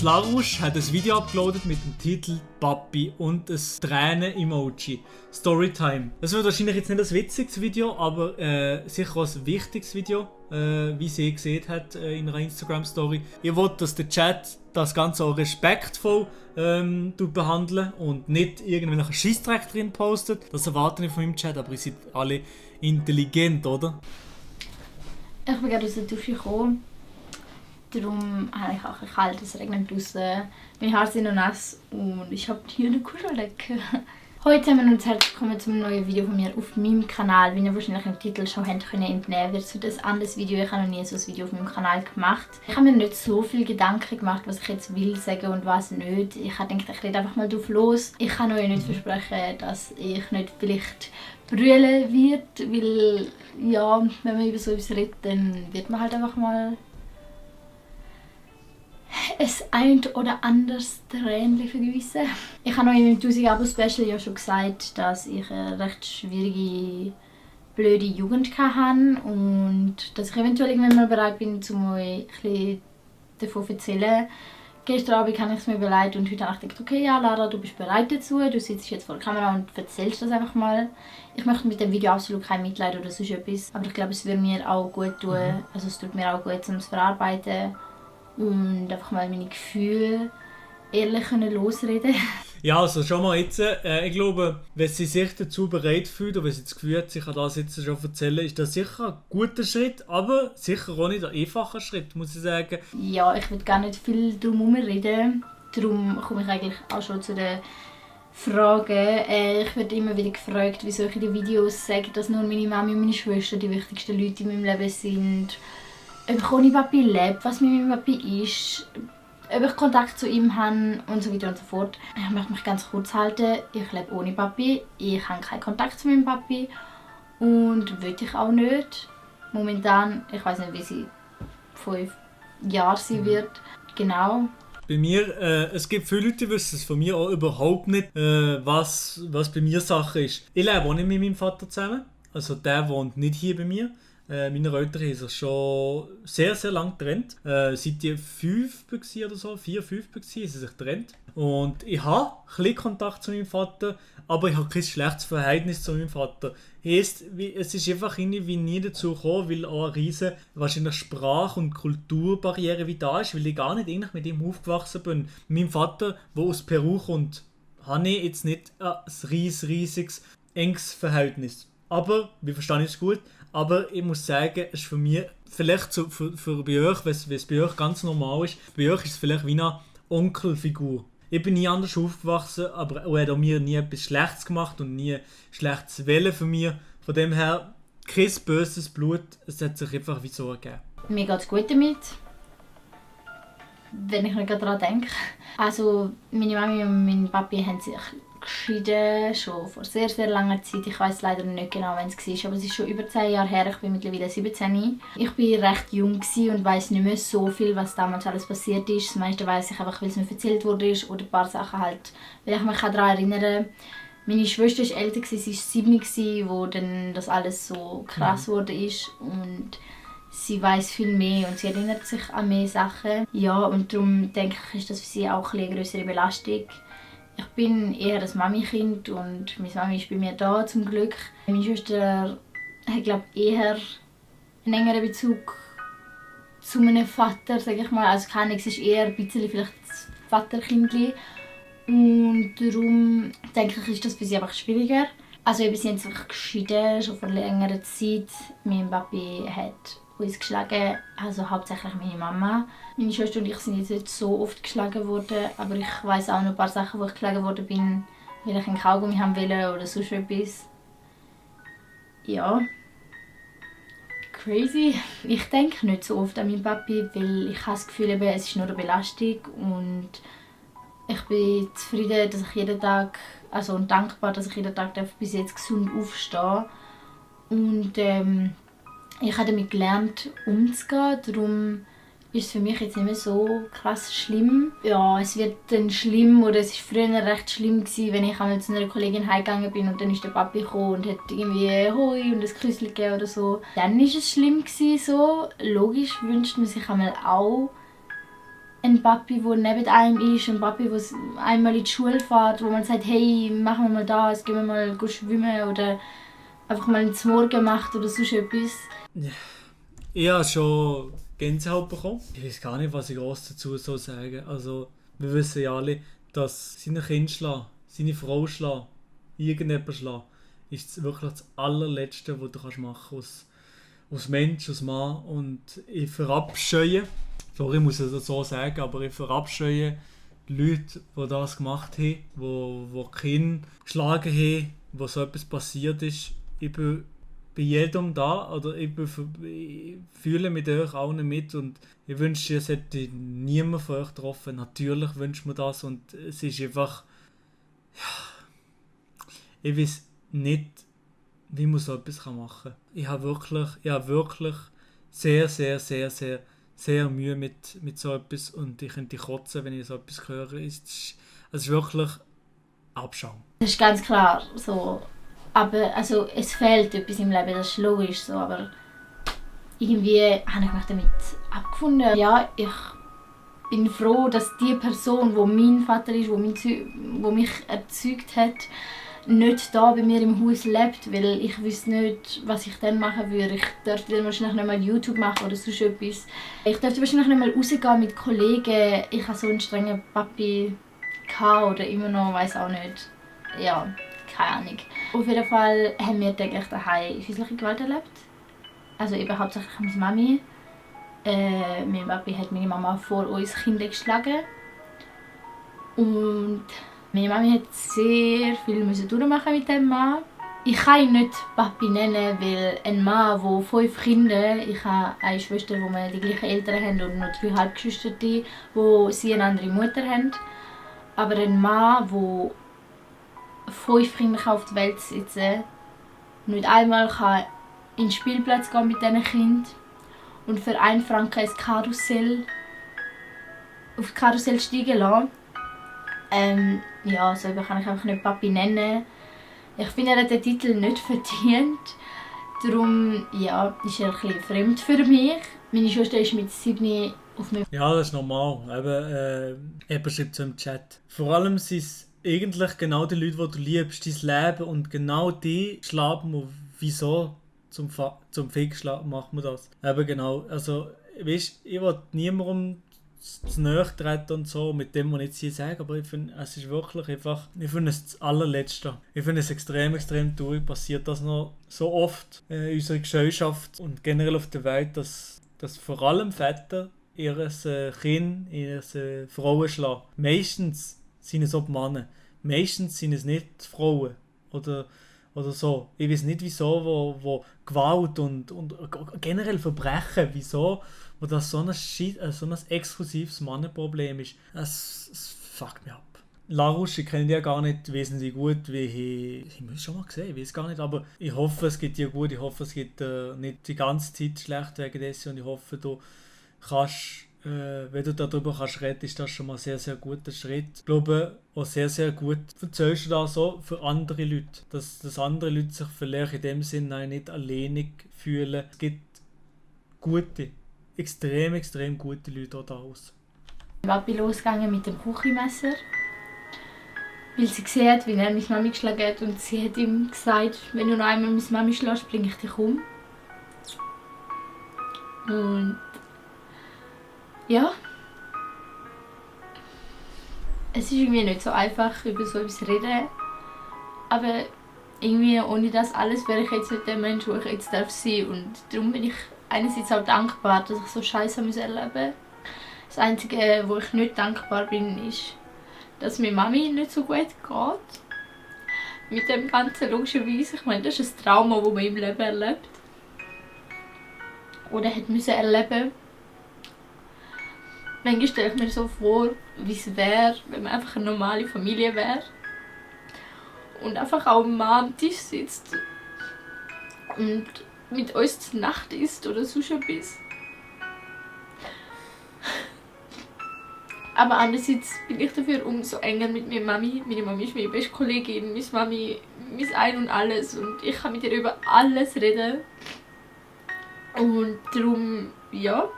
Die Larouche hat ein Video uploadet mit dem Titel Papi und ein Tränen-Emoji. Storytime. Das wird wahrscheinlich jetzt nicht ein witziges Video, aber sicher auch ein wichtiges Video, wie sie gesehen hat in einer Instagram-Story. Ihr wollt, dass der Chat das Ganze auch respektvoll behandelt und nicht irgendwelchen Scheissdreck drin postet. Das erwarte ich von meinem Chat, aber ihr seid alle intelligent, oder? Ich bin gerade aus der Dusche gekommen. Darum habe ich auch ein bisschen kalt, es regnet draußen. Meine Haare sind noch nass und ich habe hier eine Kuscheldecke. Heute haben wir uns herzlich willkommen zum neuen Video von mir auf meinem Kanal. Wie ihr wahrscheinlich im Titel schon entnehmen könnt, wird es ein anderes Video. Ich habe noch nie so ein Video auf meinem Kanal gemacht. Ich habe mir nicht so viel Gedanken gemacht, was ich jetzt will sagen und was nicht. Ich habe gedacht, ich rede einfach mal drauf los. Ich kann euch nicht versprechen, dass ich nicht vielleicht brüllen werde, weil ja, wenn man über so etwas redet, dann wird man halt einfach mal ein oder anderes Tränchen vergessen. Ich habe euch in meinem 1000 Abo-Special ja schon gesagt, dass ich eine recht schwierige, blöde Jugend hatte und dass ich eventuell irgendwann mal bereit bin, um euch ein bisschen davon zu erzählen. Gestern Abend habe ich es mir überlegt und heute habe ich gedacht, okay, ja Lara, du bist bereit dazu, du sitzt jetzt vor der Kamera und erzählst das einfach mal. Ich möchte mit dem Video absolut kein Mitleid oder sonst etwas, aber ich glaube, es würde mir auch gut tun, also es tut mir auch gut, um es zu verarbeiten und einfach mal meine Gefühle ehrlich losreden. Ja, also schon mal jetzt, ich glaube, wenn sie sich dazu bereit fühlt oder wenn sie das Gefühl hat, sich das jetzt schon erzählen, ist das sicher ein guter Schritt, aber sicher auch nicht ein einfacher Schritt, muss ich sagen. Ja, ich will gar nicht viel drum reden, darum komme ich eigentlich auch schon zu den Fragen. Ich werde immer wieder gefragt, wieso ich in den Videos sage, dass nur meine Mami und meine Schwester die wichtigsten Leute in meinem Leben sind, ob ich ohne Papi lebe, was mit meinem Papi ist, ob ich Kontakt zu ihm habe und so weiter und so fort. Ich möchte mich ganz kurz halten. Ich lebe ohne Papi, ich habe keinen Kontakt zu meinem Papi und will ich auch nicht. Momentan, ich weiß nicht, wie sie 5 Jahre sein wird. Genau. Bei mir, es gibt viele Leute, die wissen es von mir auch überhaupt nicht, was bei mir Sache ist. Ich lebe auch nicht mit meinem Vater zusammen, also der wohnt nicht hier bei mir. Meine Eltern haben sich schon sehr, sehr lange getrennt. Seit die 5 waren oder so, 4, 5 waren, sie sich getrennt. Und ich habe ein bisschen Kontakt zu meinem Vater, aber ich habe kein schlechtes Verhältnis zu meinem Vater. Es ist einfach irgendwie nie dazu gekommen, weil auch eine riesige wahrscheinlich Sprach- und Kulturbarriere wie da ist, weil ich gar nicht eigentlich mit ihm aufgewachsen bin. Mit meinem Vater, der aus Peru kommt, habe ich jetzt nicht ein riesiges, enges Verhältnis. Aber, wir verstehen es gut, aber ich muss sagen, es ist für mich, vielleicht für bei euch, wenn es bei euch ganz normal ist, bei euch ist es vielleicht wie eine Onkelfigur. Ich bin nie anders aufgewachsen, aber er hat auch mir nie etwas Schlechtes gemacht und nie schlechtes Wille von mir. Von dem her, kein böses Blut, es hat sich einfach wie so ergeben. Mir geht es gut damit, wenn ich nicht daran denke. Also, meine Mami und mein Papi haben sich geschieden, schon vor sehr, sehr langer Zeit. Ich weiß leider nicht genau, wann es war, aber es ist schon über 10 Jahre her. Ich bin mittlerweile 17. Ich war recht jung und weiss nicht mehr so viel, was damals alles passiert ist. Das meiste weiss ich einfach, weil es mir erzählt wurde oder ein paar Sachen halt, weil ich mich daran erinnere. Meine Schwester war älter, sie war 7, wo dann das alles so krass wurde und sie weiss viel mehr und sie erinnert sich an mehr Sachen. Ja, und darum denke ich, ist das für sie auch eine größere Belastung. Ich bin eher das Mami-Kind und meine Mami ist bei mir da, zum Glück. Meine Schwester hat, glaube ich, eher einen engeren Bezug zu meinem Vater, sage ich mal. Also keine, es ist eher ein bisschen vielleicht das Vaterkindli. Und darum denke ich, ist das für sie einfach schwieriger. Also sie sind sich geschieden, schon vor längerer Zeit. Mein Papi hat uns geschlagen, also hauptsächlich meine Mama. Meine Schwester und ich sind jetzt nicht so oft geschlagen worden, aber ich weiss auch noch ein paar Sachen, wo ich geschlagen worden bin, weil ich einen Kaugummi haben wollte oder sonst etwas. Ja. Crazy. Ich denke nicht so oft an meinen Papi, weil ich habe das Gefühl, es ist nur eine Belastung und ich bin zufrieden, dass ich jeden Tag, also und dankbar, dass ich jeden Tag bis jetzt gesund aufstehe. Und ich habe damit gelernt, umzugehen. Darum ist es für mich jetzt nicht mehr so krass schlimm. Ja, es wird dann schlimm, oder es war früher recht schlimm gewesen, wenn ich einmal zu einer Kollegin heimgegangen bin und dann ist der Papi gekommen und hat irgendwie «Hoi» und ein Küsschen gegeben oder so. Dann war es schlimm gewesen, so. Logisch wünscht man sich einmal auch ein Papi, der neben einem ist, ein Papi, der einmal in die Schule fährt, wo man sagt, hey, machen wir mal das, gehen wir mal schwimmen oder einfach mal ins Morgen macht oder sonst etwas. Ich habe schon Gänsehaut bekommen. Ich weiß gar nicht, was ich groß dazu so sagen. Also, wir wissen ja alle, dass seine Kinder schlagen, seine Frau schlagen, irgendjemand schlagen, ist wirklich das allerletzte, was du machen kannst als Mensch, als Mann. Und ich verabscheue, sorry, ich muss es so sagen, aber ich verabscheue die Leute, die das gemacht haben, die Kinder geschlagen haben, wo so etwas passiert ist. Ich bin bei jedem da, oder ich fühle mit euch allen mit und ich wünsche, es hätte niemand von euch getroffen. Natürlich wünscht man das und es ist einfach, ich weiß nicht, wie man so etwas machen kann. Ich habe wirklich sehr, sehr, sehr, sehr, sehr Mühe mit so etwas und ich könnte kotzen, wenn ich so etwas höre. Es ist wirklich Abschau. Das ist ganz klar so. Aber also, es fehlt etwas im Leben, das ist logisch so, aber irgendwie habe ich mich damit abgefunden. Ja, ich bin froh, dass die Person, die mein Vater ist, die mich erzeugt hat, nicht da bei mir im Haus lebt, weil ich wüsste nicht, was ich dann machen würde. Ich dürfte dann wahrscheinlich nicht mal YouTube machen oder sonst etwas. Ich dürfte wahrscheinlich nicht mal rausgehen mit Kollegen. Ich hatte so einen strengen Papi oder immer noch, weiß auch nicht. Ja, keine Ahnung. Auf jeden Fall haben wir täglich daheim häusliche Gewalt erlebt. Also eben hauptsächlich meine Mami. Mein Papi hat meine Mama vor uns Kinder geschlagen. Und meine Mami hat sehr viel durchmachen mit dem Mann. Ich kann ihn nicht Papi nennen, weil ein Mann, der 5 Kinder, ich habe eine Schwester, wo wir die gleichen Eltern haben und noch 3 Halbgeschwister, die sie eine andere Mutter haben. Aber ein Mann, der 5 Kinder auf die Welt setzen, nicht einmal kann in den Spielplatz gehen mit diesen Kindern und für 1 Franken auf das Karussell steigen lassen. Ja, so kann ich einfach nicht Papi nennen. Ich finde, er hat den Titel nicht verdient. Darum ja, ist er ein bisschen fremd für mich. Meine Schwester ist mit 7 auf mich. Ja, das ist normal. Eben schreibt so im Chat. Vor allem sind es eigentlich genau die Leute, die du liebst, dein Leben und genau die schlagen wir. Wieso zum Fick macht man das? Eben genau. Also, weißt, ich will niemandem zu nahe treten und so, mit dem, was ich jetzt hier sage, aber ich finde, es ist wirklich einfach, ich finde es das allerletzte. Ich finde es extrem, extrem traurig, passiert das noch so oft in unserer Gesellschaft und generell auf der Welt, dass vor allem Väter ihres Kind, ihre Frauen schlagen. Meistens sind es auch die Männer. Meistens sind es nicht die Frauen oder so. Ich weiß nicht wieso, wo Gewalt und generell Verbrechen, wieso, wo das so ein exklusives Mannenproblem ist. Es fuckt mich ab. Larouche, ich kenne die ja gar nicht wesentlich gut, wie ich habe es schon mal gesehen, ich weiß gar nicht, aber ich hoffe, es geht dir gut, ich hoffe, es geht nicht die ganze Zeit schlecht wegen dessen und ich hoffe, du kannst, wenn du darüber kannst reden, ist das schon mal ein sehr, sehr guter Schritt. Ich glaube, auch sehr, sehr gut erzählst du das so für andere Leute, dass andere Leute sich vielleicht in dem Sinne nicht alleinig fühlen. Es gibt gute, extrem, extrem gute Leute auch da aus. Ich bin losgegangen mit dem Küchenmesser, weil sie gesehen hat, wie er meine Mami geschlagen hat und sie hat ihm gesagt, wenn du noch einmal meine Mami schlägst, bringe ich dich um. Und ja, es ist irgendwie nicht so einfach, über so etwas zu reden, aber irgendwie ohne das alles wäre ich jetzt nicht der Mensch, der ich jetzt sein darf. Und darum bin ich einerseits auch dankbar, dass ich so Scheiße erleben musste. Das Einzige, wo ich nicht dankbar bin, ist, dass meine Mami nicht so gut geht. Mit dem Ganzen logischerweise. Ich meine, das ist ein Trauma, das man im Leben erlebt. Oder hat müssen erleben. Manchmal stelle ich mir so vor, wie es wäre, wenn man einfach eine normale Familie wäre. Und einfach auch ein Mann am Tisch sitzt und mit uns zur Nacht isst oder sonst etwas. Aber andererseits bin ich dafür umso enger mit meiner Mami. Meine Mami ist meine beste Kollegin, meine Mami, mein Ein und Alles. Und ich kann mit ihr über alles reden. Und darum, ja,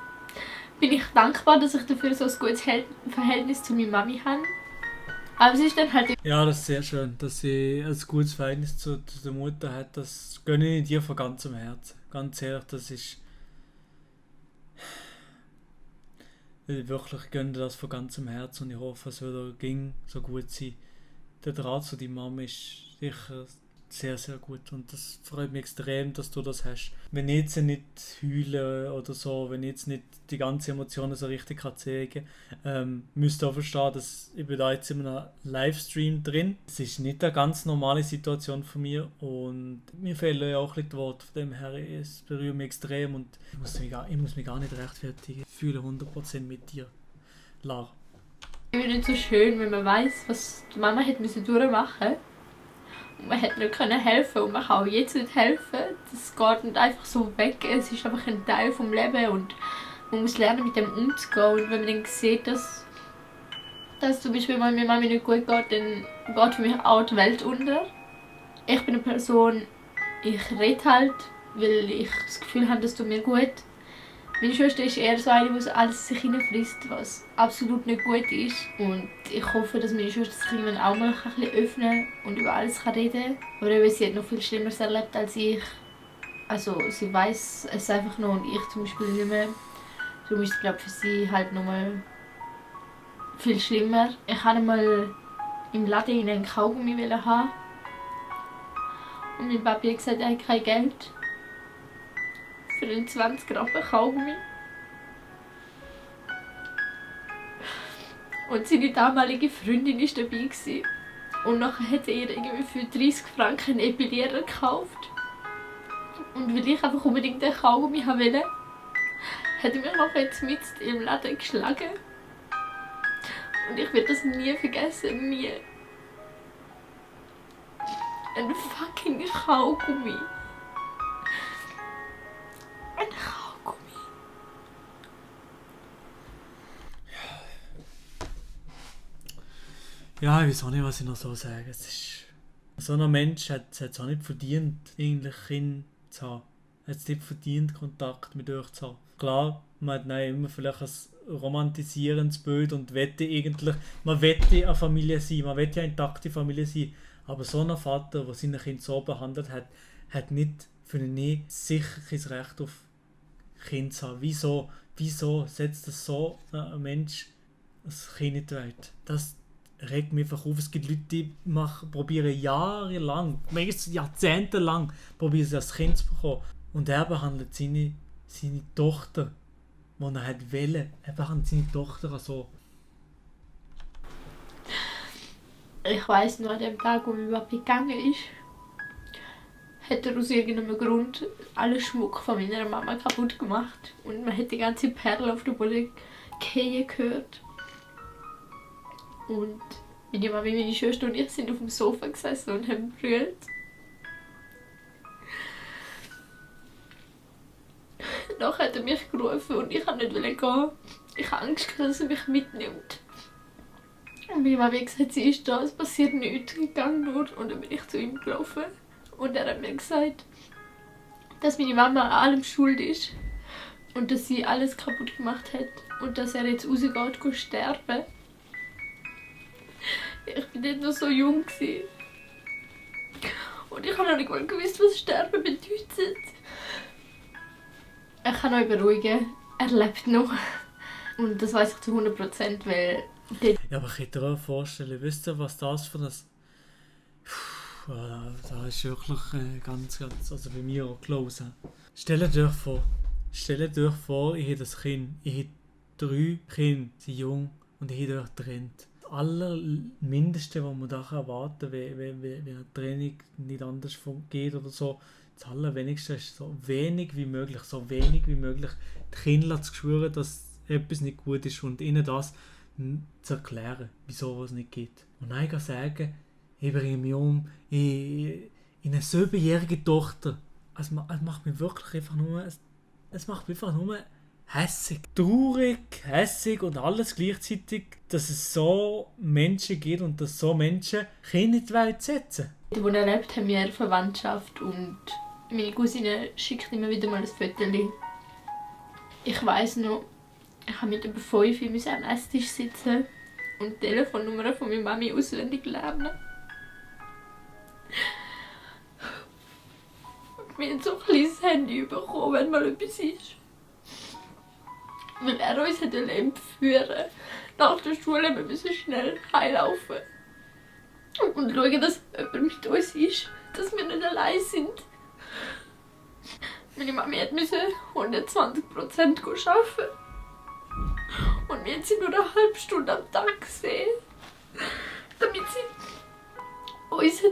bin ich dankbar, dass ich dafür so ein gutes Verhältnis zu meiner Mami habe. Aber es ist dann halt... Ja, das ist sehr schön, dass sie ein gutes Verhältnis zu der Mutter hat. Das gönne ich dir von ganzem Herzen. Ganz ehrlich, das ist... Ich wirklich gönne dir das von ganzem Herzen und ich hoffe, es wird ging so gut sein. Der Draht zu deiner Mama ist sicher sehr, sehr gut und das freut mich extrem, dass du das hast. Wenn ich jetzt nicht heule oder so, wenn ich jetzt nicht die ganzen Emotionen so richtig zeigen kann, müsst ihr auch verstehen, dass ich bin da jetzt in einem Livestream drin. Es ist nicht eine ganz normale Situation von mir und mir fehlen ja auch ein bisschen die Worte, von dem her, es berührt mich extrem und ich muss mich gar nicht rechtfertigen. Ich fühle 100% mit dir, Lara. Es ist nicht so schön, wenn man weiss, was die Mama hat durchmachen musste. Und man hat nicht helfen und man kann auch jetzt nicht helfen. Das geht nicht einfach so weg. Es ist einfach ein Teil des Lebens und man muss lernen, mit dem umzugehen. Und wenn man dann sieht, dass zum Beispiel, wenn meiner Mami nicht gut geht, dann geht für mich auch die Welt unter. Ich bin eine Person, ich rede halt, weil ich das Gefühl habe, das tut mir gut. Meine Schwester ist eher so eine, die alles sich hineinfrisst, was absolut nicht gut ist. Und ich hoffe, dass meine Schwester sich irgendwann auch mal ein bisschen öffnen und über alles reden kann. Aber eben, sie hat noch viel Schlimmeres erlebt als ich. Also sie weiß es einfach noch und ich zum Beispiel nicht mehr. Darum ist es, glaube ich, für sie halt nochmal viel schlimmer. Ich wollte mal im Laden einen Kaugummi haben. Und mein Papi hat gesagt, er hat kein Geld für einen 20 Rappen Kaugummi. Und seine damalige Freundin war dabei. Und nachher hat er ihr irgendwie für 30 Franken einen Epilierer gekauft. Und weil ich einfach unbedingt den Kaugummi wollte, hat er mich nachher jetzt mit im Laden geschlagen. Und ich werde das nie vergessen, nie. Ein fucking Kaugummi. Ein Kaugummi. Ja, ich weiß auch nicht, was ich noch so sagen. Es ist, so ein Mensch hat es auch nicht verdient, eigentlich Kinder zu haben. Er hat es nicht verdient, Kontakt mit euch zu haben. Klar, man hat immer vielleicht ein romantisierendes Bild und man wette eine Familie sein, man wette eine intakte Familie sein. Aber so ein Vater, der seine Kinder so behandelt hat, hat nicht für ihn nie sicheres Recht auf Kind zu haben. Wieso setzt das so ein Mensch ein Kind in die Welt? Das regt mich einfach auf. Es gibt Leute, die probieren jahrelang, meistens jahrzehntelang, probieren sie ein Kind zu bekommen. Und er behandelt seine Tochter, die er hat wollen. Er behandelt seine Tochter so. Ich weiss nur, an dem Tag, wo mein Papi gegangen ist, hat er aus irgendeinem Grund alle Schmuck von meiner Mama kaputt gemacht. Und man hat die ganze Perle auf der Boden fallen gehört. Und meine Mami, meine Schwester und ich sind auf dem Sofa gesessen und haben gebrüllt. Nachher hat er mich gerufen und ich wollte nicht gehen. Ich habe Angst, dass er mich mitnimmt. Und meine Mami hat gesagt, sie ist da, es passiert nichts, ich gehe nur. Und dann bin ich zu ihm gelaufen. Und er hat mir gesagt, dass meine Mama an allem schuld ist. Und dass sie alles kaputt gemacht hat. Und dass er jetzt rausgeht, sterben. Ich war nicht noch so jung. Und ich habe noch nicht mal gewusst, was Sterben bedeutet. Ich kann euch beruhigen, er lebt noch. Und das weiss ich zu 100%, weil... Ja, aber ich kann dir auch vorstellen, wisst ihr, was das für ein... Da ist wirklich ganz, also bei mir auch close. Stellt euch vor, ich habe das Kind, ich habe 3 Kinder, sie sind jung und ich habe euch getrennt. Das Allermindeste, was man da erwarten kann, wenn eine Trennung nicht anders geht oder so, das Allerwenigste ist so wenig wie möglich die Kinder zu schwören, dass etwas nicht gut ist und ihnen das zu erklären, wieso was nicht geht. Und dann kann ich sagen, ich bringe mich um in eine 7-jährige Tochter. Es macht mich wirklich einfach nur hässig. Traurig, hässig und alles gleichzeitig, dass es so Menschen gibt und dass so Menschen Kinder in die Welt setzen. Wo er lebt, haben wir Verwandtschaft und meine Cousine schickt immer wieder mal ein Foto. Ich weiss noch, Ich habe mit über 5 am Esstisch sitzen und die Telefonnummer von meiner Mami auswendig lernen. Wir haben so ein kleines Handy bekommen, wenn mal etwas ist. Weil er uns entführen. Nach der Schule müssen wir schnell heimlaufen. Und schauen, dass jemand mit uns ist. Dass wir nicht allein sind. Meine Mami musste 120% arbeiten. Und wir haben sie nur eine halbe Stunde am Tag gesehen. Damit sie uns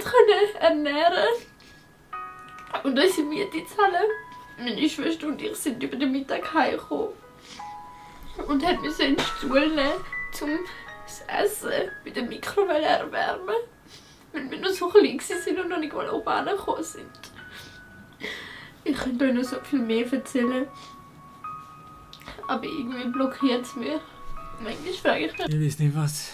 ernähren konnte. Und unsere Miete zahlen. Meine Schwester und ich sind über den Mittag heimgekommen. Und mussten in die Schule nehmen, um das Essen bei der Mikrowelle erwärmen. Weil wir noch so klein waren und noch nicht mal oben angekommen sind. Ich könnte euch noch so viel mehr erzählen. Aber irgendwie blockiert es mich. Manchmal frage ich mich. Ich weiß nicht was.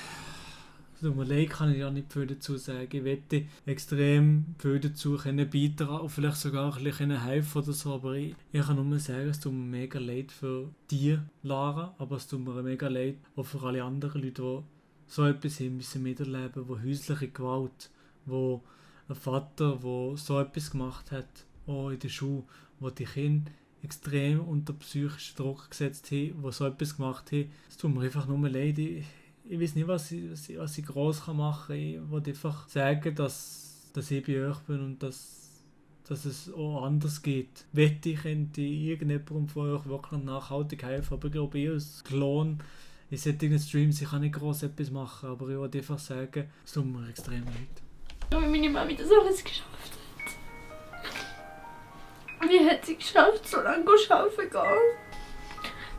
Tut mir leid, kann ich ja nicht viel dazu sagen. Ich möchte extrem viel dazu beitragen und vielleicht sogar ein bisschen helfen oder so. Aber ich kann nur sagen, es tut mir mega leid für dich, Lara. Aber es tut mir mega leid auch für alle anderen Leute, die so etwas haben müssen miterleben, wo häusliche Gewalt, wo ein Vater, der so etwas gemacht hat, auch in der Schule, wo die Kinder extrem unter psychischen Druck gesetzt haben, die so etwas gemacht haben. Es tut mir einfach nur leid. Ich weiß nicht, was ich gross machen kann. Ich will einfach sagen, dass ich bei euch bin und dass es auch anders geht. Wette ich könnte irgendjemandem von euch wirklich nachhaltig helfen, aber ich glaube, ich als Klon in solchen Streams, ich kann nicht gross etwas machen, aber ich will einfach sagen, es tut mir extrem leid. Wie meine Mami das alles geschafft hat. Wie hat sie geschafft, so lange arbeiten zu gehen?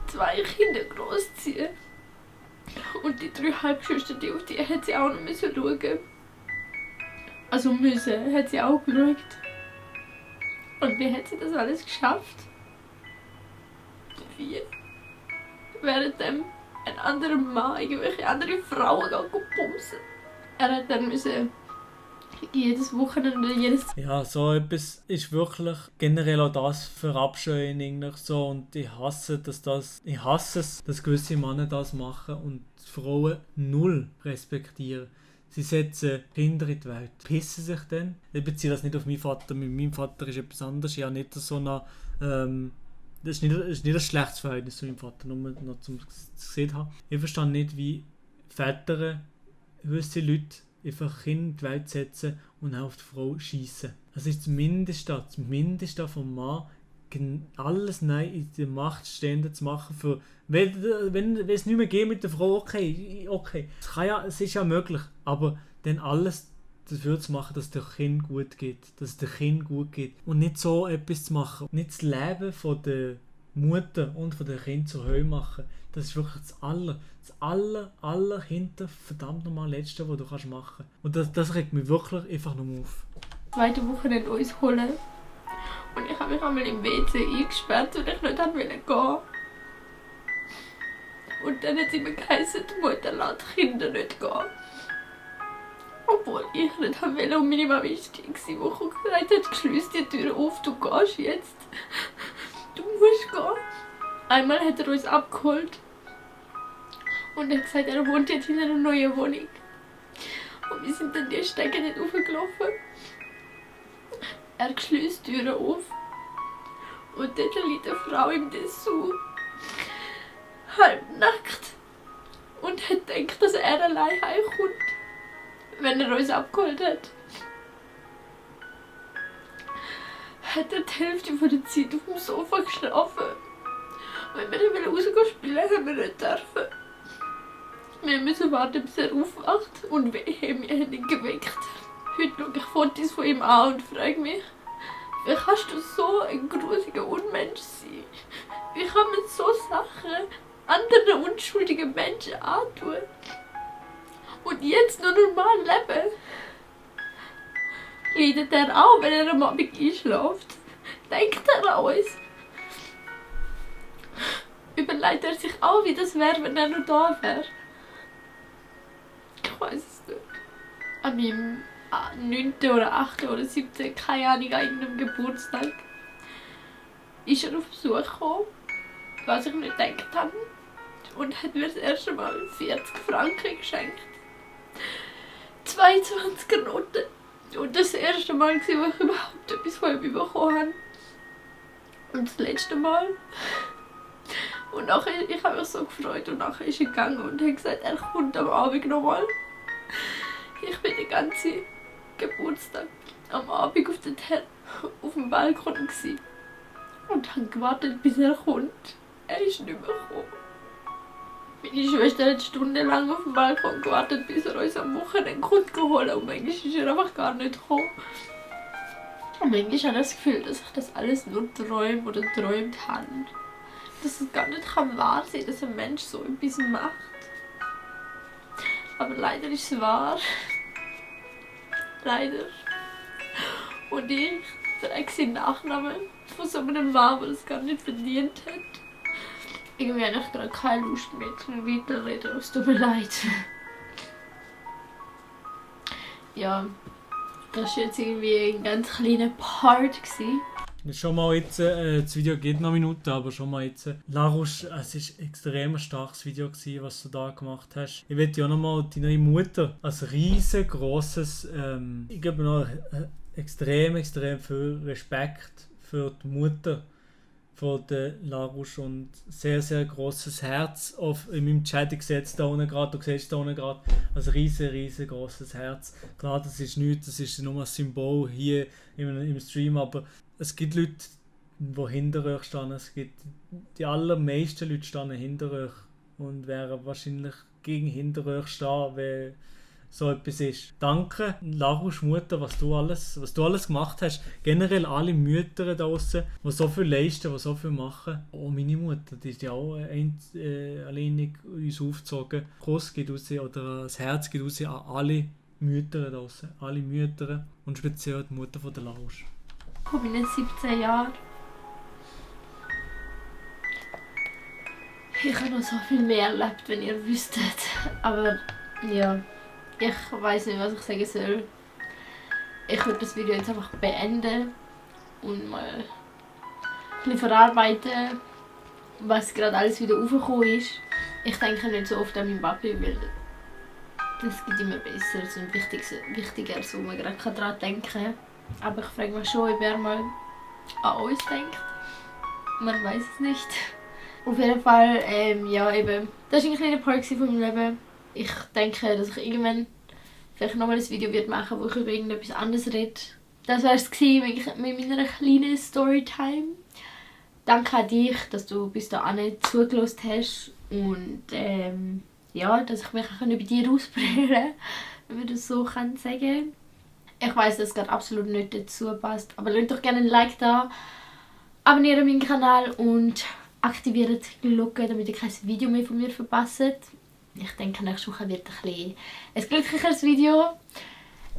2 Kinder großziehen. Und die 3 Halbschwestern, auf die hat sie auch noch schauen. Also hat sie auch geschaut. Und wie hat sie das alles geschafft? Wie? Währenddem ein anderer Mann irgendwelche andere Frauen bumsen. Er hat dann jedes Wochenende, Ja, so etwas ist wirklich generell auch das verabscheuen eigentlich so und ich hasse es, dass gewisse Männer das machen und Frauen null respektieren. Sie setzen Kinder in die Welt, pissen sich dann. Ich beziehe das nicht auf meinen Vater, mit meinem Vater ist etwas anderes. Ich habe nicht so eine, das ist nicht ein schlechtes Verhältnis zu meinem Vater, nur noch zum gesehen haben. Ich verstehe nicht, wie Väter, gewisse Leute einfach Kinder in die Welt setzen und auf die Frau schiessen. Das ist das Mindeste vom Mann, alles in der Macht Stehende zu machen. Für, wenn es nicht mehr geht mit der Frau, okay. Es ist ja möglich, aber dann alles dafür zu machen, dass es dem Kind gut geht. Und nicht so etwas zu machen. Nicht das Leben von der Mutter und von den Kindern zur Hölle machen. Das ist wirklich das aller hinter verdammt nochmal Letzte, was du machen kannst. Und das regt mich wirklich einfach nur auf. Zweite Woche nicht uns holen. Und ich habe mich einmal im WC eingesperrt, weil ich nicht gehen wollte. Und dann hat sie mir geheißen, die Mutter lässt die Kinder nicht gehen. Obwohl ich nicht wollte und meine Mama war die, die gesagt hat, schliess die Tür auf, du gehst jetzt. Du musst gehen. Einmal hat er uns abgeholt. Und er hat gesagt, er wohnt jetzt in einer neuen Wohnung. Und wir sind dann die Stege nicht hochgelaufen. Er schliesst die Türen auf. Und dort liegt eine Frau im Dessous. Halbnackt. Und hat gedacht, dass er allein heimkommt. Wenn er uns abgeholt hat. Hat er die Hälfte von der Zeit auf dem Sofa geschlafen. Wenn wir dann rausgehen spielen, haben wir nicht dürfen. Wir müssen warten, bis er aufwacht und wir haben ihn geweckt. Heute schaue ich Fotos von ihm an und frage mich, wie kannst du so ein grusiger Unmensch sein? Wie kann man so Sachen anderen unschuldigen Menschen antun? Und jetzt nur normal leben? Leidet er auch, wenn er am Abend einschläft? Denkt er an uns? Überlegt er sich auch, wie das wäre, wenn er noch da wäre? Ich weiß es nicht. An meinem 9. oder 8. oder 7. keine Ahnung, an irgendeinem Geburtstag ist er auf Besuch gekommen, was ich nicht gedacht habe. und hat mir das erste Mal 40 Franken geschenkt. 22er Noten. Und das erste Mal, wo ich überhaupt etwas von ihm bekommen habe. Und das letzte Mal. Und nachher, ich habe mich so gefreut und nachher ist er gegangen und hat gesagt, er kommt am Abend nochmal. Ich bin den ganzen Geburtstag am Abend auf dem Balkon gewesen. Und habe gewartet, bis er kommt. Er ist nicht mehr gekommen. Meine Schwester hat stundenlang auf dem Balkon gewartet, bis er uns am Wochenende kommt holen. Und manchmal ist er einfach gar nicht gekommen. Und manchmal habe ich das Gefühl, dass ich das alles nur träume oder träumt habe. Dass es gar nicht wahr sein kann, dass ein Mensch so etwas macht. Aber leider ist es wahr. Leider. Und ich trage seinen Nachnamen von so einem Mann, der es gar nicht verdient hat. Irgendwie habe ich gerade keine Lust mehr zu weiterreden, es tut mir leid. Ja, das war jetzt irgendwie ein ganz kleiner Part gewesen. Schon mal jetzt, das Video geht noch Minuten, aber schon mal jetzt. Larouche, es war ein extrem starkes Video gewesen, was du da gemacht hast. Ich möchte ja noch mal deine Mutter als riesengroßes, ich gebe noch extrem viel Respekt für die Mutter von der Larouche und sehr, sehr grosses Herz in meinem Chat. Ich sehe es da unten gerade, du siehst es da unten gerade, ein riesengroßes Herz. Klar, das ist nichts, das ist nur ein Symbol hier im Stream, aber es gibt Leute, die hinter euch stehen. Es gibt die allermeisten Leute stehen hinter euch und werden wahrscheinlich gegen hinter euch stehen, wenn so etwas ist. Danke, Larouche Mutter, was du alles gemacht hast. Generell alle Mütter da draussen, die so viel leisten, die so viel machen. Oh, meine Mutter, die ist ja auch alleinig uns aufgezogen. Kuss geht raus oder das Herz geht raus an alle Mütter da draussen. Alle Mütter und speziell die Mutter von der Larouche. Ich bin jetzt 17 Jahre. Ich habe noch so viel mehr erlebt, wenn ihr wüsstet. Aber ja, ich weiß nicht, was ich sagen soll. Ich würde das Video jetzt einfach beenden und mal ein bisschen verarbeiten, was gerade alles wieder aufgekommen ist. Ich denke nicht so oft an meinen Papi, weil es gibt immer Besseres und Wichtigeres, wo man gerade daran denken kann. Aber ich frage mich schon, ob er mal an uns denkt. Man weiß es nicht. Auf jeden Fall, ja eben, das war ein kleiner Part von meinem Leben. Ich denke, dass ich irgendwann vielleicht nochmal ein Video machen werde, wo ich über irgendetwas anderes rede. Das war es mit meiner kleinen Storytime. Danke an dich, dass du bis dahin zugelassen hast. Und ja, dass ich mich auch über dich ausbrechen kann, wenn man das so sagen kann. Ich weiss, dass es gerade absolut nicht dazu passt, aber lasst doch gerne ein Like da, abonniert meinen Kanal und aktiviert die Glocke, damit ihr kein Video mehr von mir verpasst. Ich denke, nächste Woche wird ein glücklicheres Video.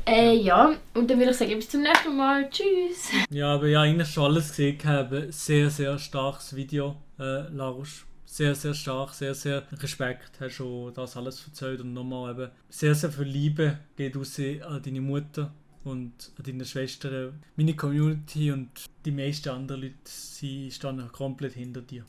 Ja, und dann würde ich sagen, bis zum nächsten Mal. Tschüss! Ja, aber ja, eigentlich schon alles gesehen habe. Sehr, sehr starkes Video, Larouche. Sehr, sehr stark, sehr, sehr Respekt, hast schon das alles erzählt und nochmal eben sehr, sehr viel Liebe geht raus an deine Mutter und an deine Schwestern, meine Community und die meisten anderen Leute, sie stehen komplett hinter dir.